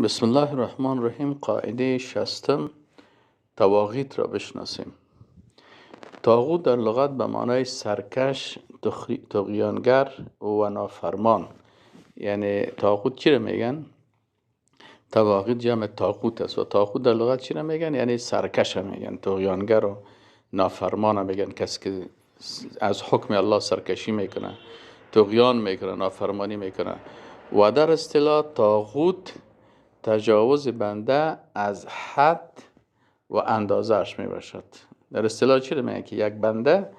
بسم الله الرحمن الرحیم. قاعده شستم، طواغیت را بشناسیم. طاغوت در لغت به معنای سرکش، طغیانگر و نافرمان. یعنی طاغوت چی را میگن؟ طواغیت جمع طاغوت است و طاغوت در لغت چی را میگن؟ یعنی سرکش میگن، طغیانگر و نافرمان میگن، کسی که از حکم الله سرکشی میکنه، طغیان میکنه، نافرمانی میکنه. و در اصطلاح طاغوت تجاوز بنده از حد و اندازه‌اش میباشد. در اصطلاح چی میگن؟ که یک بنده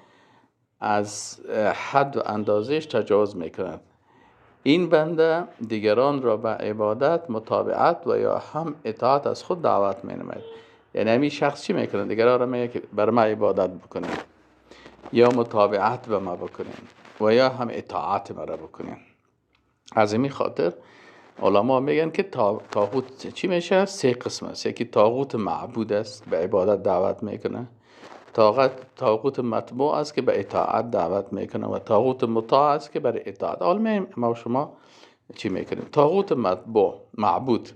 از حد و اندازه‌اش تجاوز میکند. این بنده دیگران را به عبادت، متابعت و یا هم اطاعت از خود دعوت مینماید. یعنی همین شخص چی میکنه؟ دیگران را میگه که بر ما عبادت بکنین یا متابعت به ما بکنین و یا هم اطاعت ما را بکنین. از این خاطر علما میگن که طاغوت چی میشه؟ سه قسم است. یکی طاغوت معبود است، به عبادت دعوت میکنه. طاغوت متبوع است که به اطاعت دعوت میکنه، و طاغوت مطاع است که بر اطاعت. حالا ما شما چی میکنیم؟ طاغوت متبوع معبود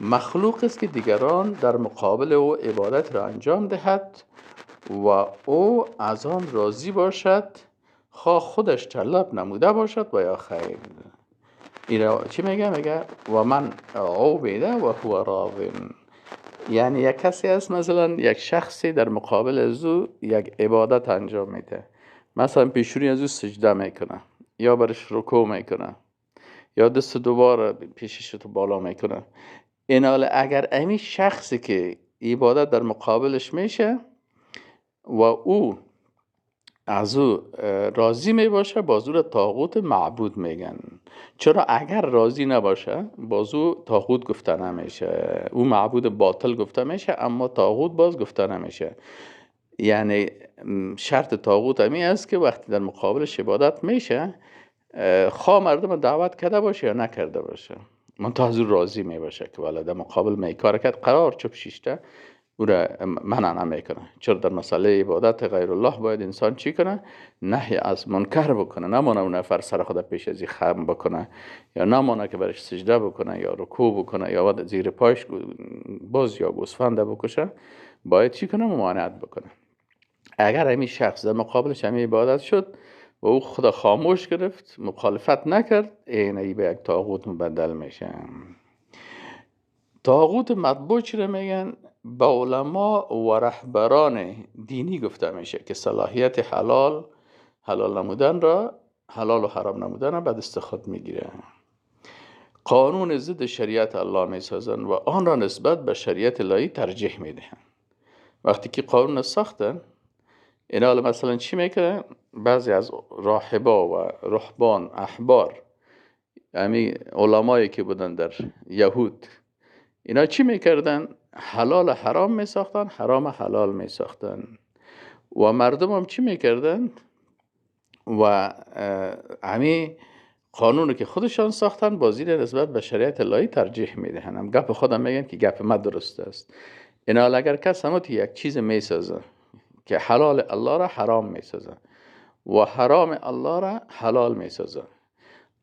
مخلوق است که دیگران در مقابل او عبادت را انجام دهد و او از آن راضی باشد، خواه خودش طلب نموده باشد و یا خیر. این چی میگه؟ میگه و من عبده و هو راض. یعنی یک کسی است، مثلا یک شخصی در مقابل از او یک عبادت انجام میده، مثلا پیشونی از او سجده میکنه یا برش رکوع میکنه یا دست دوباره پیشش تو بالا میکنه. این حال اگر امی شخصی که عبادت در مقابلش میشه و او از او راضی می باشه، باز او را طاغوت معبود میگن. چرا؟ اگر راضی نباشه باز او طاغوت گفته نمیشه، او معبود باطل گفته میشه، اما طاغوت باز گفته نمیشه. یعنی شرط طاغوت همی است که وقتی در مقابلش عبادت میشه، خواه مردم دعوت کرده باشه یا نکرده باشه، منتها از او راضی می باشه که والا در مقابل می کار کرد، قرار چپ شیشته او را منع نمیکنه. چرا در مسئله عبادت غیر الله باید انسان چی کنه؟ نهی از منکر بکنه، نمانه اون نفر سر خود پیش از خم بکنه یا نمانه که برش سجده بکنه یا رکوع بکنه یا زیر پایش باز یا گوسفند بکشه. باید چی کنه؟ ممانعت بکنه. اگر همین شخص در مقابلش همین عبادت شد و او خدا خاموش گرفت، مخالفت نکرد، اینه به یک طاغوت مبدل میشه. طاغوت مطبوع چی را میگن؟ به علما و رهبران دینی گفته میشه که صلاحیت حلال نمودن را، حلال و حرام نمودن را به دست خود میگیره. قانون ضد شریعت الله میسازن و آن را نسبت به شریعت الهی ترجیح میدهن. وقتی که قانون ساختن، اینا مثلا چی میکنن؟ بعضی از راهبا و رهبان، احبار، یعنی علمایی که بودن در یهود، اینا چی میکردن؟ حلال حرام می ساختن، حرام حلال می ساختن. و مردم هم چی میکردن؟ و همی قانونی که خودشان ساختن بازی را نسبت به شریعت الهی ترجیح میدهن. هم گپ خودم میگن که گپ ما درست است. اینا اگر کس هم یک چیز میسازه که حلال الله را حرام میسازه و حرام الله را حلال میسازه،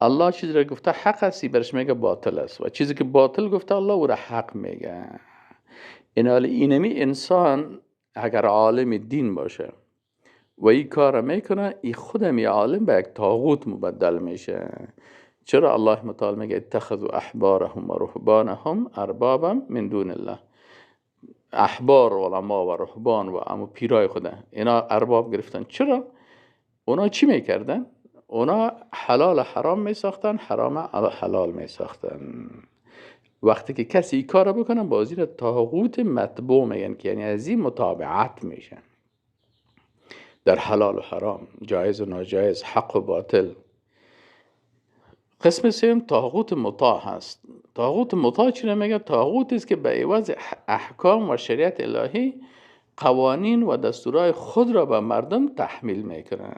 الله چیزی را گفته حق است، برش میگه باطل است، و چیزی که باطل گفته الله او را حق میگه. این حال اینمی انسان اگر عالم دین باشه و این کار میکنه، این خودمی عالم به یک طاغوت مبدل میشه. چرا الله متعال میگه اتخذوا احبارهم و رهبانهم اربابا من دون الله؟ احبار و علما و رهبان و امو پیرای خوده اینا ارباب گرفتن. چرا؟ اونا چی میکردن؟ اونا حلال حرام میساختن، حرام حلال میساختن. وقتی که کسی این کار بکنه، بازی را طاغوت متبوع میگن، که یعنی از این متابعت میشن در حلال و حرام، جایز و ناجایز، حق و باطل. قسم سوم طاغوت مطاع هست. طاغوت مطاع چی میگه؟ طاغوت است که به عوض احکام و شریعت الهی قوانین و دستورهای خود را به مردم تحمیل میکنه.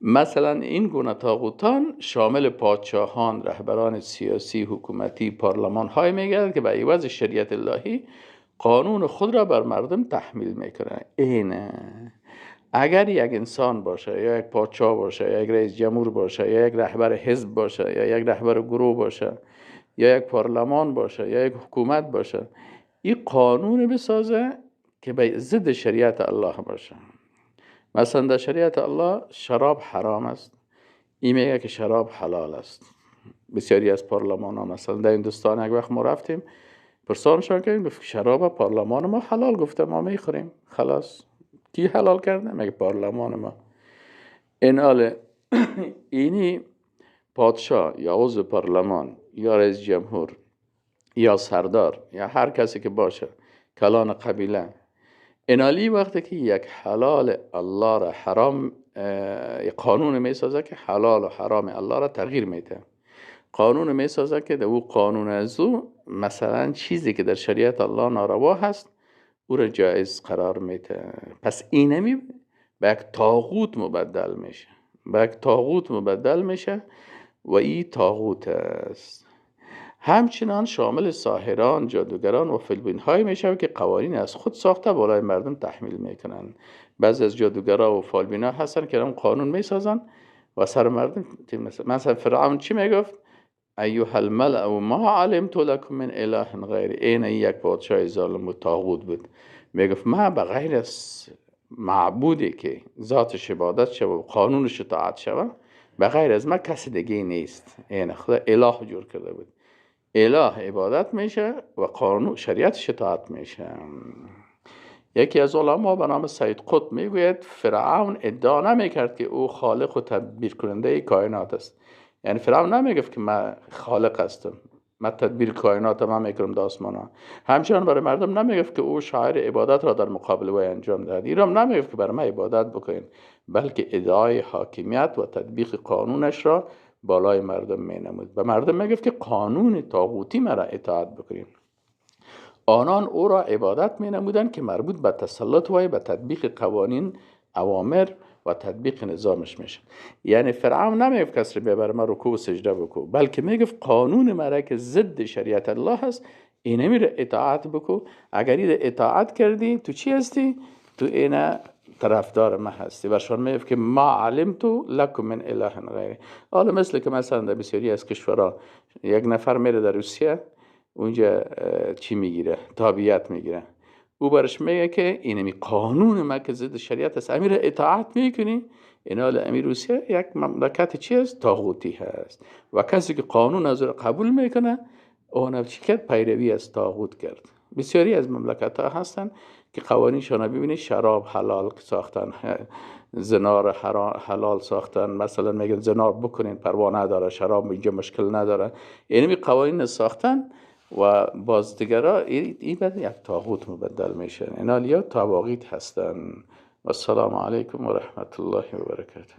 مثلا این گونه طاغوتان شامل پادشاهان، رهبران سیاسی، حکومتی، پارلمان های میگردند که به عوض شریعت الهی قانون خود را بر مردم تحمیل میکنه. اینه اگر یک انسان باشه یا یک پادشاه باشه یا یک رئیس جمهور باشه یا یک رهبر حزب باشه یا یک رهبر گروه باشه یا یک پارلمان باشه یا یک حکومت باشه، این قانون بسازه که به ضد شریعت الله باشه. مثلا در شریعت الله شراب حرام است، این میگه که شراب حلال است. بسیاری از پارلمان ها مثلا در هندوستان یک وقت ما رفتیم پرسانشان کردیم، گفت شراب پارلمان ما حلال گفته، ما میخوریم خلاص. کی حلال کرده؟ میگه پارلمان ما. این اینی پادشاه یا عضو پارلمان یا رئیس جمهور یا سردار یا هر کسی که باشه، کلان قبیله، اینالی وقتی که یک حلال الله را حرام، قانون میسازه که حلال و حرام الله را تغییر میده، قانون میسازه که در او قانون از او مثلا چیزی که در شریعت الله ناروا هست او را جایز قرار میده. پس اینمی به یک طاغوت مبدل میشه، به یک طاغوت مبدل میشه و این طاغوت است. همچنان شامل ساحران، جادوگران و فیلبین های میشه که قوانین از خود ساخته بالای مردم تحمیل میکنن. بعضی از جادوگرا و فالبین ها هستن که هم قانون میسازن و سر مردم. مثلا فرعون چی میگفت؟ ایها الملأ ما علمت لكم من اله غیری. این یک پادشاه ظالم و طاغوت بود، میگفت ما به غیر از معبودی که ذاتش عبادت شوه و قانونش اطاعت شوه، به غیر از ما کسی دیگه نیست. این خدا اله جور کرده بود، اله عبادت میشه و قانون شریعتش اطاعت میشه. یکی از علما به نام سید قطب میگوید فرعون ادعا نمیکرد که او خالق و تدبیر کننده کائنات است. یعنی فرعون نمیگفت که من خالق هستم، من تدبیر کائنات من میکنم در آسمان ها. همچنان برای مردم نمیگفت که او شاعر عبادت را در مقابل وی انجام دهد. ایرام نمیگفت که برای من عبادت بکنین، بلکه ادعای حاکمیت و تطبیق قانونش را بالای مردم مینمود. به مردم میگفت که قانون طاغوتی مرا اطاعت بکنین. آنان او را عبادت مینمودند که مربوط به تسلط وی به تطبیق قوانین، اوامر و تطبیق نظامش میشه. یعنی فرعون نمیگفت کسی ببر من رکوع و سجده بکو، بلکه میگفت قانون مرا که ضد شریعت الله هست اینه میره اطاعت بکو. اگر این اطاعت کردی تو چی هستی؟ تو اینه طرفدار ما هستی. برشان میگفت که ما علمت لکم من اله غیری. حالا مثل که مثلا در بسیاری از کشورها یک نفر میره در روسیه، اونجا چی میگیره؟ تابعیت میگیره. او برش میگه که اینمی قانون ما که ضد شریعت است امیر اطاعت میکنی. اینا امیر روسیه یک مملکت چی است؟ طاغوتی هست و کسی که قانون از او قبول میکنه اون چی کرد؟ پیروی از طاغوت کرد. بسیاری از مملکت ها هستن که قوانینشان ببینید، شراب حلال ساختن، زنا را حلال ساختن، مثلا میگن زنا بکنین پروا نداره، شراب اینجا مشکل نداره. اینمی قوانین ساختن و باز دیگرا این بعد یک طاغوت مبدل میشن. اینا لیا طواغیت هستن. و السلام علیکم و رحمت الله و برکاته.